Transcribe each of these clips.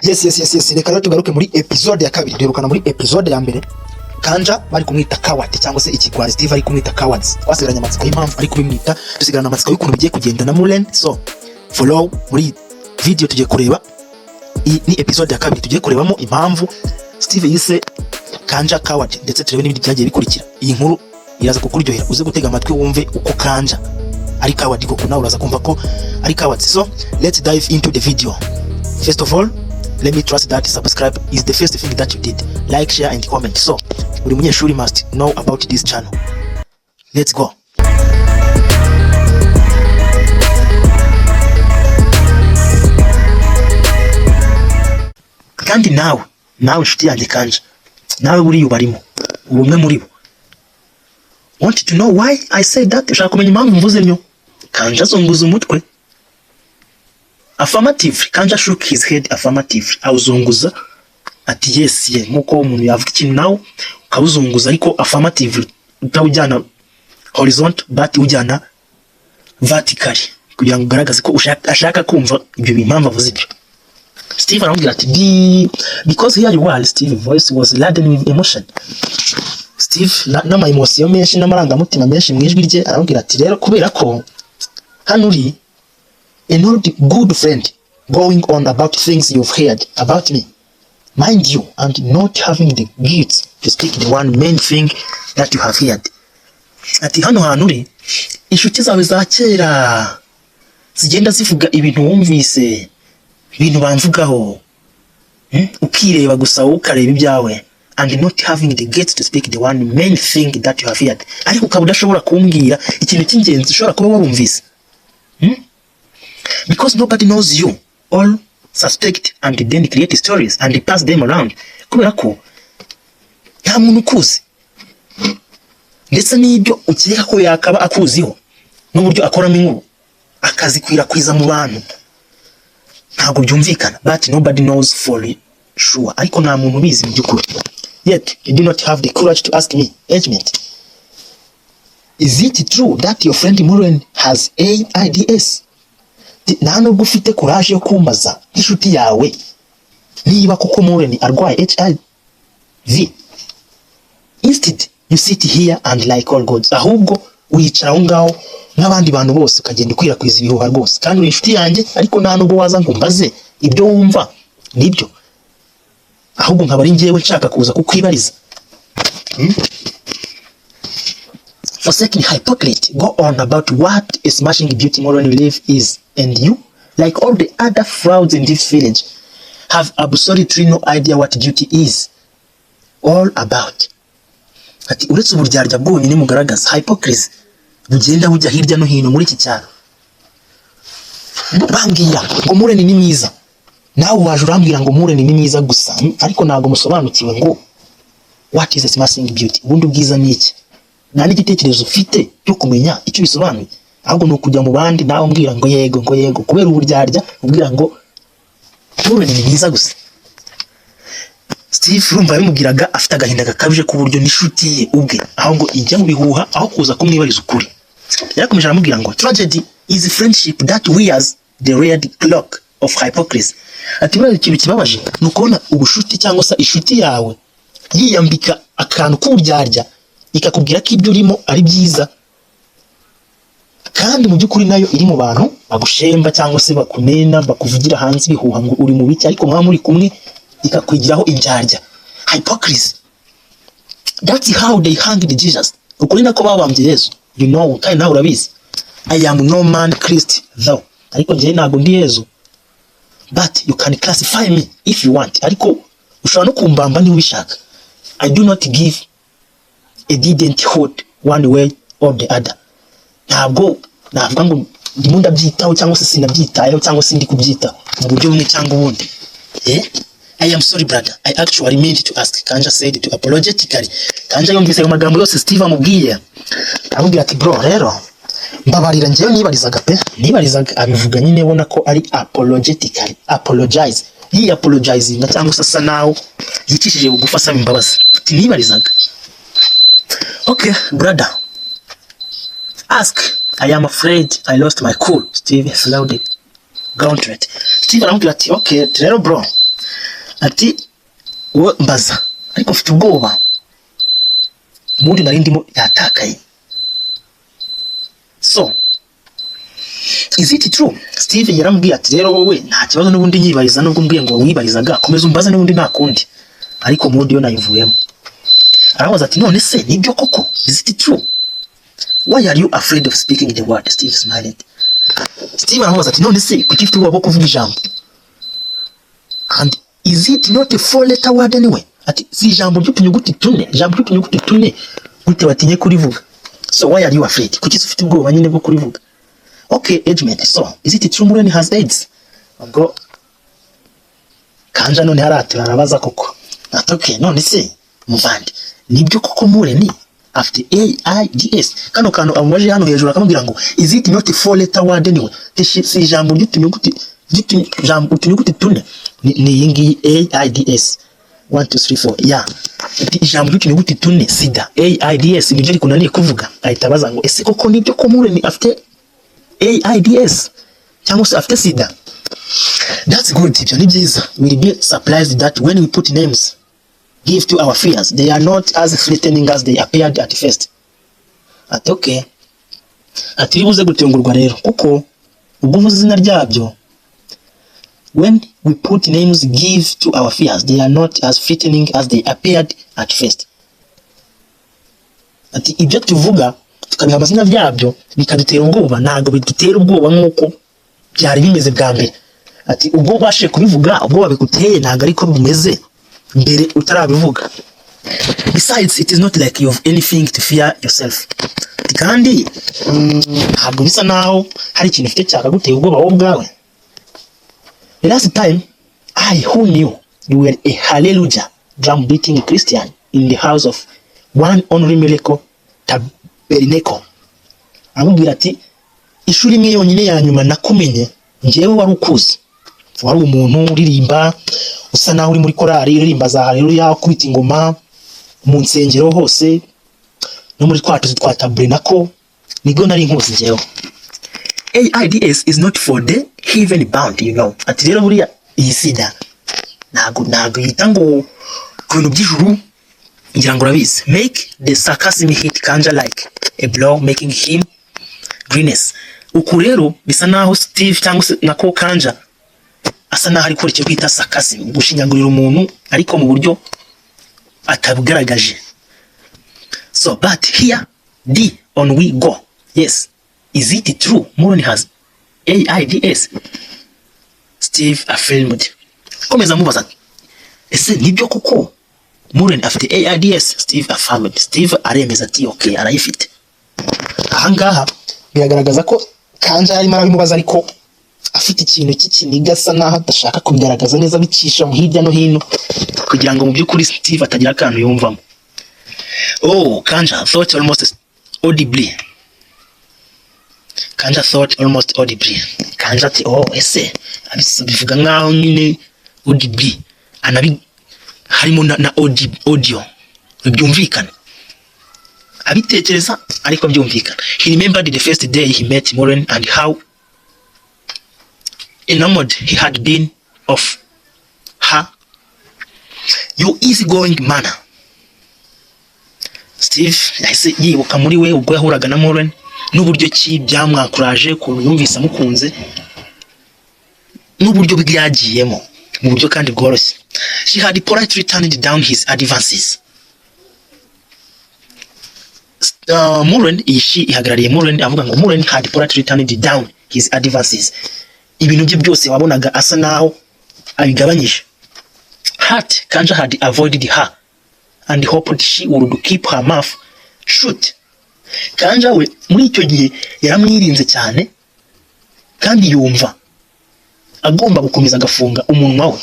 Yes, reka rero tugaruke muri episode ya kabiri. Duherukana muri episode ya mbere Kanja bari kumwita coward cyangwa se ikigwari. Steve ari kumwita cowards. Twasigaranye amatsiko y'impamvu ari kubimwita, dusigarana amatsiko y'ukuntu bigiye kugenda na Muren. So follow muri video, tugiye kureba, iyi ni episode ya kabiri, tugiye kurebamo impamvu Steve yise Kanja coward, ndetse turebe n'ibindi byagiye bikurikira. Iyi nkuru iraza kukuryohera, uze gutega amatwi wumve uko Kanja ari coward koko, nawe uraza kumva ko ari coward. So let's dive into the video. First of all, let me trust that subscribe is the first thing that you did, like, share and comment. So buri munyeshuri must know about this channel. Let's go. Kandi nawe inshuti yanjye Kanja, nawe buriya ubarimo, uri umwe muri bo. Want to know why I say that? Ushaka kumenya impamvu mvuze ntyo? Kanja azunguza umutwe affirmative. Kanja shook his head affirmative, awuzunguza ati yes, ye, nkuko umuntu yavuga ikintu nawe ukawuzunguza ariko affirmative, utawujyana horizontal but ujyana vertically kugira ngo ugaragaze ko ashaka kumva ibyo bintu, impamvu avuze ibyo. Steve aramubwira ati "Because here you are." Steve voice was laden with emotion. Steve n'ama emotion menshi n'amarangamutima menshi mu ijwi rye, aramubwira ati rero kubera ko hano uri an old good friend going on about things you've heard about me, mind you, and not having the guts to speak the one main thing that you have heard. Ati hano hantu uri, inshuti zawe za kera zigenda zivuga ibintu wumvise, ibintu bamvugaho, Ukireba gusa wowe ukareba ibyawe, and not having the guts to speak the one main thing that you have heard, ariko ukaba udashobora kumbwira ikintu cy'ingenzi ushobora kuba warumvise, Because nobody knows you, all suspect and then create stories and pass them around. Kubera ko nta muntu ukuzi, ndetse n'ibyo ukeka ko yakaba akuziho n'uburyo akoramo inkuru akazikwirakwiza mu bantu ntabwo byumvikana. But nobody knows for sure, ariko nta muntu ubizi mu by'ukuri. Yet you do not have the courage to ask me, agent, is it true that your friend Muren has AIDS? Nta nubwo ufite courage yo kumbaza nk'inshuti yawe niba koko Muren arwaye HIV. Instead you sit here and like all gods, ahubwo wicara aho ngaho nk'abandi bantu bose ukagenda ukwirakwiza ibihuha rwose, kandi uri inshuti yanjye, ariko nta nubwo waza ngo umbaze ibyo wumva nibyo, ahubwo nkaba ari njyewe nshaka kuza kukwibariza. Forsaken hypocrite, go on about what a smashing beauty Moran life is, and you, like all the other frauds in this village, have absolutely no idea what beauty is all about. Ati uretse uburyarya bwonyine mugaragaza, hypocrisy bugenda bujya hirya no hino muri iki cyaro, bambwira ngo Mureni ni mwiza, nawe waje urambwira ngo Mureni ni mwiza gusa, ariko ntabwo musobanukiwe ngo what is a smashing beauty, ubundi ubwiza ni iki? Nta n'igitekerezo ufite cyo kumenya icyo bisobanuye, ahubwo ni ukujya mu bandi nawe umbwira ngo yego, ngo yego, kubera uburyarya ubwira ngo Mureni ni mwiza gusa. Steve urumva yabimubwiraga afite agahinda gakabije k'uburyo n'inshuti ye ubwe aho ngo ijya mu bihuha aho kuza kumwibariza ukuri. Yarakomeje aramubwira ngo tragedy is friendship that wears the red cloak of hypocrisy. Ati buriya ikintu kibabaje ni ukubona ubushuti cyangwa se inshuti yawe yiyambika akantu k'uburyarya, ikakubwira ko ibyo urimo ari byiza, kandi mu by'ukuri nayo iri mu bantu bagushemba cyangwa se bakunena, bakuvugira hanze ibihuha ngo uri mu biki, ariko mwaba muri kumwe ikakwigiraho indyarya, hypocrisy. That's how they hanged Jesus, ukuri nako babambye Yesu. You know, kandi nawe urabizi. I am no man Christ though, ariko njyewe ntabwo ndi Yesu. But you can classify me if you want, ariko ushobora no kumbamba niba ubishaka. I do not give a didn't hold one way or the other. Ntabwo navuga ngo ndimo ndabyitaho cyangwa se sinabyitayeho cyangwa se ndi kubyitaho mu buryo bumwe cyangwa ubundi. I am sorry, brother, I actually meant to ask, Kanja said to apologetically. Kanja yumvise ayo magambo yose Steve amubwiye, aramubwira ati bro, rero mbabarira, njyewe nibarizaga pe, nibarizaga. Abivuga nyine ubona ko ari apologetically, apologize, yi apologizinga cyangwa se asa naho yicishije bugufi asaba imbabazi, ati nibarizaga. Okay brother, ask. I am afraid I lost my cool. Steve slowed gauntlet. Steve aramubwira ati okay rero bro, Ati uwo mbaza, ariko mfite ubwoba, ubundi nari ndimo yatakaye. So is it true? Steve yaramubwiye ati rero wowe nta kibazo, n'ubundi nyibariza, nubwo mbwiye ngo wibarizaga, komeza umbaze n'ubundi nta kundi, ariko mood yo nayivuyemo. Aramubaza ati none se nibyo koko? Is it true? Why are you afraid of speaking the word? Steve smiled. Steve aramubaza ati none se kuki ufite ubwoba bwo kuvuga ijambo? And is it not a four letter word anyway? Ati si ijambo ry'utunyuguti tune? Ijambo ry'utunyuguti tune, gute watinye kurivuga? So why are you afraid? Kuki ufite ubwoba nyine bwo kurivuga? Okay, agement. So is it true Mureni has AIDS? Ubwo Kanja none haratura, arabaza koko ati okay, none se muvandi, nibyo koko Mureni afite AIDS? Kano kantu amubaje hano hejuru, akamubwira ngo is it not a four letter word anyway? Si ijambo ry'utunyuguti, utunyuguti tune? Ni iyi ngiyi AIDS, 1 2 3 4, yeah. Ati ijambo ry'utunyuguti tune, sida, AIDS, nibyo rikunaniye kuvuga? Ahita abaza ngo ese koko nibyo ko Mureni afite AIDS cyangwa se afite sida? That's good, ibyo ni byiza. We'll be surprised that when we put names give to our fears, they are not as threatening as they appeared at first. Ati okay, ati buze gutungurwa rero kuko ubwo uvuze izina ryabyo. When we put names give to our fears, they are not as threatening as they appeared at first. Ati ibyo tuvuga tukabiha amazina byabyo bikadutera ubwoba, ntabwo bidutera ubwoba nk'uko byari bimeze bwa mbere. Ati ubwo ubashije kubivuga, ubwoba biguteye ntabwo ariko bimeze mbere utarabivuga. Besides, it is not like you have anything to fear yourself. Ati kandi ntabwo bisa naho hari ikintu ufite cyakaguteye ubwoba wowe ubwawe. The last time I who knew you were a hallelujah drum beating Christian in the house of One Only Miracle Tabernacle. Aramubwira ati ishuri imwe yonyine ya nyuma nakumenye njyewe wari ukuzi, wari umuntu uririmba, usa naho uri muri korali uririmba za haleluya, ukubita ingoma mu nsengero hose no muri twa tuzu twa tabernacle, nibwo nari nkuzi njyewe. AIDS is not for the heaven bound. Ati rero buriya iyi sida ntabwo yita ngo ku bintu by'ijuru, ngira ngo urabizi. Make the sarcasm hit Kanja like a blow, making him grimace. Uku rero bisa naho Steve cyangwa se nako Kanja asa naho ari gukora icyo bita sarcasm, gushinyagurira umuntu ariko mu buryo atabigaragaje. So but here D on we go. Yes, is it true Moron has AIDS? Steve affirmed. Komeza amubaza ati ese nibyo koko Muren afite AIDS? Steve affirmed. Steve aremeza ati okay, arayifite. Ahangaha biragaragaza ko Kanja yarimo arabimubaza ariko afite ikintu cy'ikiniga, asa naho adashaka kubigaragaza neza, bicisha hirya no hino kugira ngo mu by'ukuri Steve atagira akantu yumvamo. Oh, Kanja thought almost audibly. Kanja thought almost audibly. Kanja ati oh, ese bivuga nkaho nyine audibly anabi harimo na audio byumvikana, abitekereza ariko byumvikana. He remembered the first day he met Maureen and how enamored he had been of her your easygoing manner. Steve yahise yibuka muri we ubwo yahuraga na Maureen n'uburyo ki byamwakuraje, ukuntu yumvise amukunze n'uburyo bwagiyemo mu buryo kandi bworoshye. She had politely turned down his advances. Maureen, iyi she ihagarariye Maureen, avuga ngo Maureen had politely turned down his advances. Ibintu bye byose wabonaga asa naho abigabanyije. Hurt, Kanja had avoided her and hoped she would keep her mouth shut. Kanja we muri icyo gihe yaramwirinze cyane kandi yumva agomba gukomeza agafunga umunwa we.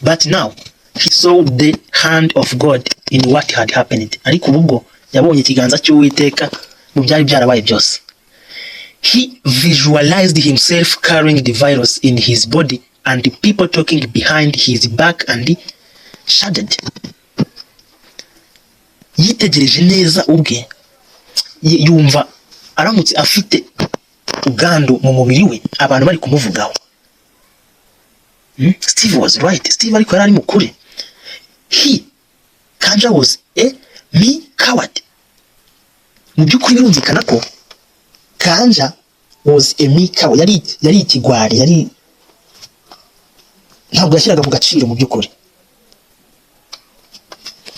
But now he saw the hand of God in what had happened. Ariko ubu bwo yabonye ikiganza cy'Uwiteka mu byari byarabaye byose. He visualized himself carrying the virus in his body and the people talking behind his back and shuddered. Yitegereje neza ubwe, yumva aramutse afite ubwandu mu mubiri we, abantu bari kumuvugaho. Steve was right. Steve ariko yari ari mukuri. He, Kanja, was a mere coward. Mu by'ukuri birumvikana ko Kanja was a mere coward. Yari ikigwari, yari ntabwo yashyiraga mu gaciro mu by'ukuri.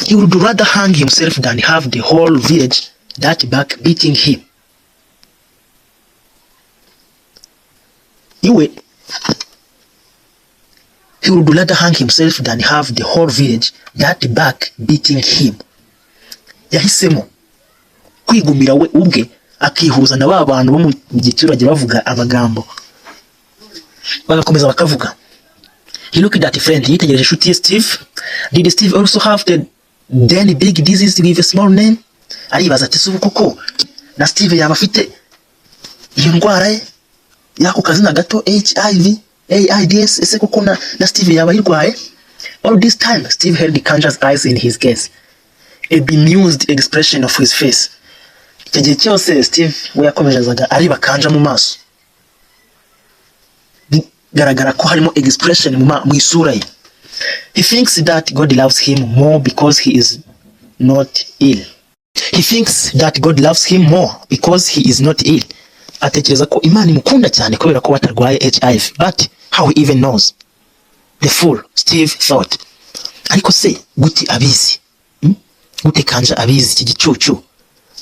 He would rather hang himself than have the whole village that back beating him. Iwe, he would rather hang himself than have the whole village that back beating him. Yahisemo kwigumira we ubwe, akihuza na ba bantu bo mu giturage bavuga amagambo, bagakomeza bakavuga. He looked at a friend. Yitegereje inshuti ye Steve. Did Steve also have the then big disease with a small name? Aribaza ati: "Se ubu koko na Steve yaba afite iyo ndwara ye y'ako kazina gato, HIV AIDS? Ese koko na Steve yaba ayirwaye?" All this time Steve held Kanja's eyes in his gaze, a bemused expression of his face. Icyo gihe cyose Steve we yakomezaga areba Kanja mu maso, bigaragara ko harimo expression mu isura ye. He thinks that God loves him more because he is not ill. He thinks that God loves him more because he is not ill. Atekereza ko Imana imukunda cyane kubera ko batarwaye HIV. But how he even knows? The fool, Steve thought. Ariko se gute abizi? Gute Kanja abizi, iki gicucu?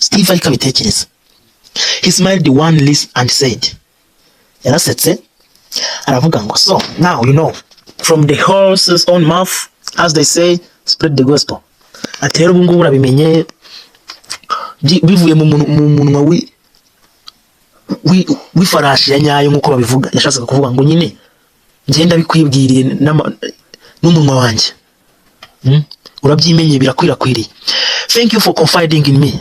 Steve ariko abitekereza. He smiled wanly and said, yarasetse aravuga ngo: "So now you know from the horse's own mouth, as they say, spread the gospel." Ati: "Rero ubu ngubu urabimenye bivuye mu munwa w'ifarashi ya nyayo, nk'uko babivuga." Yashatse kuvuga ngo nyine ngenda bikwibwiriye n'umunwa wanjye. Urabyimenye, birakwirakwiriye. Thank you for confiding in me.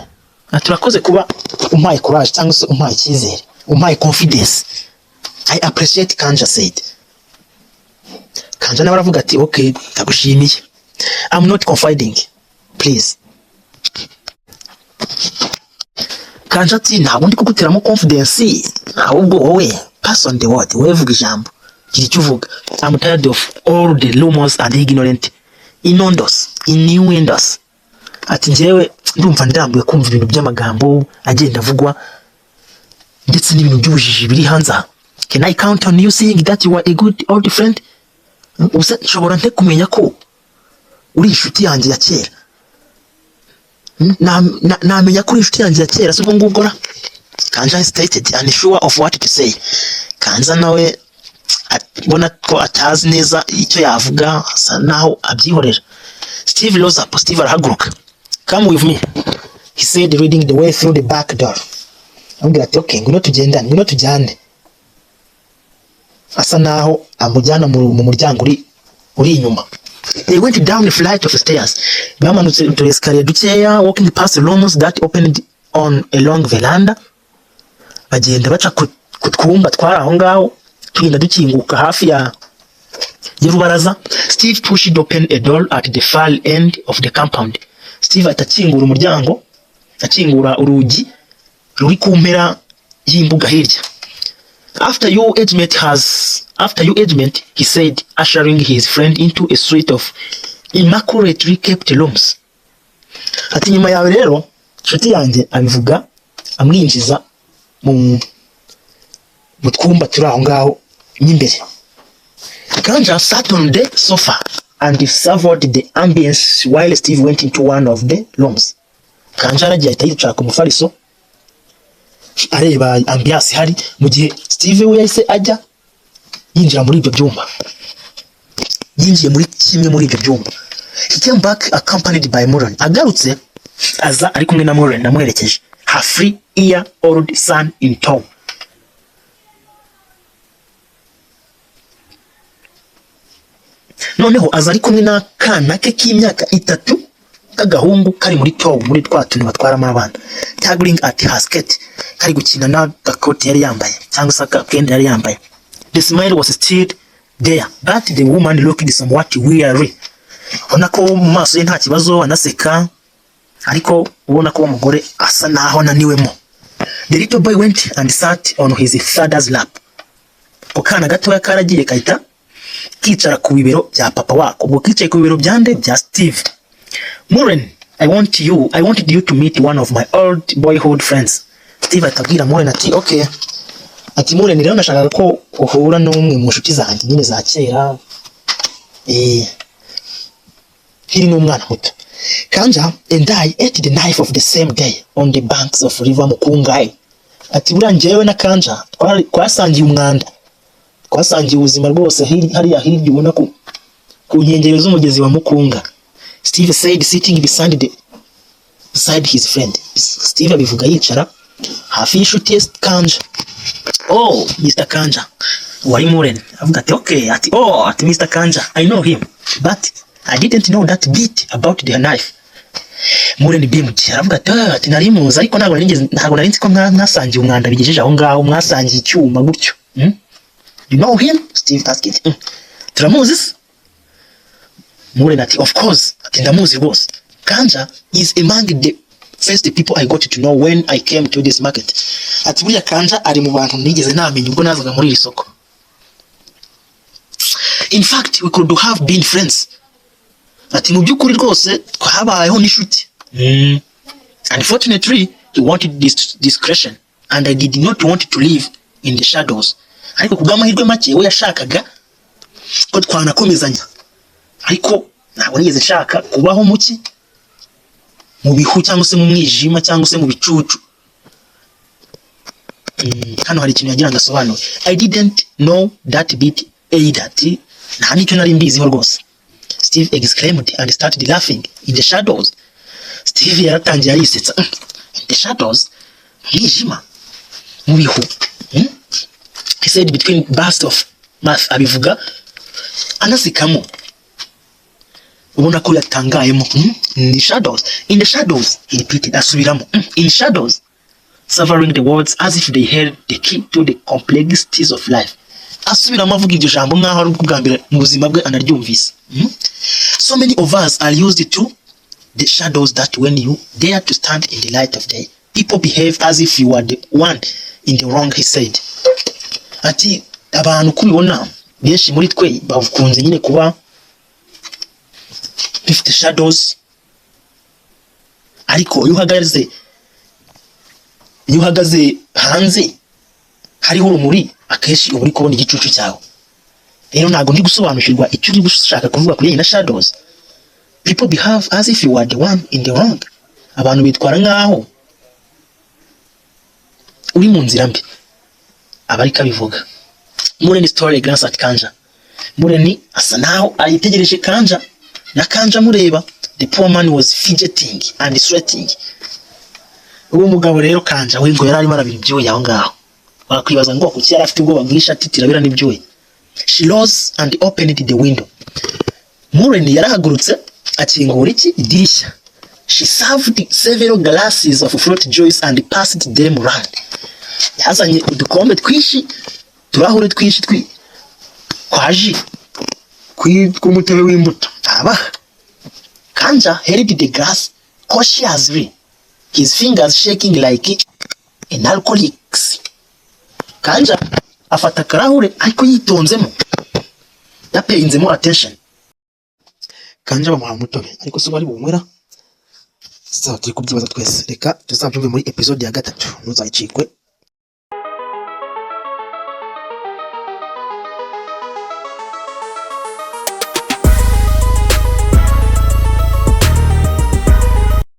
Ati: "Urakoze kuba umpaye courage cyangwa se umpaye icyizere, umpaye confidence. I appreciate," Kanja said. Kanja nawe aravuga ati: "Okay, ndagushimiye." I'm not confiding, please. Kanja ati: "Ntabwo ndi kuguteramo confidence, ahubwo wowe pass on the word, wowe vuga ijambo, gira icyo uvuga. I'm tired of all the rumors and ignorant innuendos." Ati: "Njyewe ndumva ndambuye kumva ibintu by'amagambo agenda avugwa ndetse n'ibintu by'ubujiji biri hanze aha. Can I count on you, seeing that you are a good old friend? Ubuse nshobora nte kumenya ko uri inshuti yanjye ya kera? Namenya ko uri inshuti yanjye ya kera se ubwo ngubwo ra?" Kanja hesitated, unsure of what to say. Kanja nawe abona ko atazi neza icyo yavuga, asa naho abyihorera. Steve rose up. Steve arahaguruka. "Come with me," he said, leading the way through the back door. Amubwira ati: "Okay, ngwino tugendane, ngwino tujyane." Asa naho amujyana mu muryango uri inyuma. They went down a flight of stairs. Bamanutse utu escalier dukeya, walking past rooms that opened on a long veranda. Bagenda baca ku twumba twari aho ngaho, tugenda dukinguka hafi ya y'urubaraza. Steve pushed open a door at the far end of the compound. Steve ahita akingura umuryango, akingura urugi ruri ku mpera y'imbuga hirya. "After you agement has after you agement," he said, ushering his friend into a suite of immaculately kept rooms. Ati: "Nyuma yawe rero, inshuti yanjye." Abivuga amwinjiza mu twumba turi aho ngaho mo imbere. Kanja sat on the sofa and savored the ambience while Steve went into one of the rooms. Kanja aragiye ahita yicara ku mufariso areba ambiance ihari, mu gihe Steve we yahise ajya yinjira muri ibyo byumba. Yinjiye muri kimwe muri ibyo byumba. He came back accompanied by Maureen. Agarutse aza ari kumwe na Maureen amuherekeje. Her 3-year-old son in tow. Noneho aza ari kumwe n'akana ke k'imyaka 3 k'agahungu kari muri tow, muri twa tuntu batwaramo abana. Tugging at her skirt, kari gukina n'agakoti yari yambaye cyangwa se akenda yari yambaye. The smile was still there, but the woman looked somewhat weary. Ubona ko mu maso ye nta kibazo, anaseka, ariko ubona ko uwo mugore asa naho ananiwemo. The little boy went and sat on his father's lap. Ako kana gatoya karagiye kahita Kicara ku bibero bya papa wako. Ubwo kicaye ku bibero bya nde? Bya Steve. "Muren, I wanted you to meet one of my old boyhood friends." Steve atabwira Muren ati: "Okay," ati: "Muren rero, nashakaga ko uhura n'umwe mu nshuti zanjye nyine za kera, nkiri n'umwana muto. Kanja and I ate the knife of the same day on the banks of River Mukungai." Ati: "Buriya njyewe na Kanja twasangiye umwanda, twasangiye ubuzima rwose hariya hirya ubona ku nkengero z'umugezi wa Mukunga," Steve said, sitting beside his friend. Steve abivuga yicara hafi y'inshuti ye Kanja. "Oh, Mr. Kanja," wari Muren avuga ati: "Okay," ati: "Oh," ati: "Mr. Kanja, I know him, but I didn't know that bit about the knife." Muren beamed, aravuga ati: "Ah," ati: "Nari muzi, ariko ntabwo nari nzi ko mwasangiye umwanda bigejeje aho ngaho, mwasangiye icyuma gutyo." "You know him?" Steve asked. Turamuzi se?" Muren ati: "Of course," ati: "Ndamuzi rwose. Kanja is among the first people I got to know when I came to this market." Ati: "Buriya Kanja ari mu bantu nigeze namenya ubwo nazaga muri iri soko. In fact, we could have been friends." Ati: "Mu by'ukuri rwose twabayeho n'inshuti. Unfortunately, he wanted this discretion and I did not want to live in the shadows." Ariko ku bw'amahirwe make, we yashakaga ko twanakomezanya, ariko ntabwo nigeze nshaka kubaho muki mu bihu cyangwa se mu mwijima cyangwa se mu bicucu. Hano hari ikintu yagira ngo asobanure. "I didn't know that bit either." Ati: "Nta n'icyo nari mbiziho rwose," Steve exclaimed and started laughing. "In the shadows?" Steve yaratangiye arisetsa. "In the shadows?" Mwijima, mu bihu? He said between bursts of mirth. Abivuga anasekamo, ubona ko yatangayemo. "In the shadows? In the shadows?" he repeated. Asubiramo, "In shadows?" savoring the words as if they held the key to the complexities of life. Asubiramo avuga iryo jambo nk'aho ari ubwa mbere mu buzima bwe anaryumvise. "So many of us are used to the shadows that when you dare to stand in the light of day, people behave as if you are the one in the wrong," he said. Ati: "Abantu uko ubibona, benshi muri twe bakunze nyine kuba bifite shadows, ariko iyo uhagaze hanze hariho urumuri, akenshi uba uri kubona igicucu cyawe. Rero ntabwo ndi gusobanukirwa icyo uri gushaka kuvuga kuri na shadows. People behave as if you are the one in the wrong." Abantu bitwara nk'aho uri mu nzira mbi. Aba ariko abivuga. Mureni stole a glance at Kanja. Mureni asa naho ayitegereje Kanja, na Kanja amureba. The poor man was fidgeting and sweating. Uwo mugabo rero Kanja we ngo yari arimo arabira ibyuya aho ngaho. Wakwibaza ngo kuki yari afite ubwoba bwinshi, atitirabira n'ibyuya. She rose and opened the window. Mureni yarahagurutse akingura iki? Idirishya. She served several glasses of fruit juice and passed them round. Yazanye udukombe twinshi, turahure twinshi kwa jus tw'umutobe w'imbuto, arabaha. Kanja held the glass cautiously, his fingers shaking like an alcoholic's. Kanja afata akarahure ariko yitonzemo, yapayinzemo attention. Kanja bamuha umutobe, ariko se bari buwunywera? Sawa, turi kubyibaza twese. Reka tuzabyumve muri episode ya gatatu, ntuzayicikwe.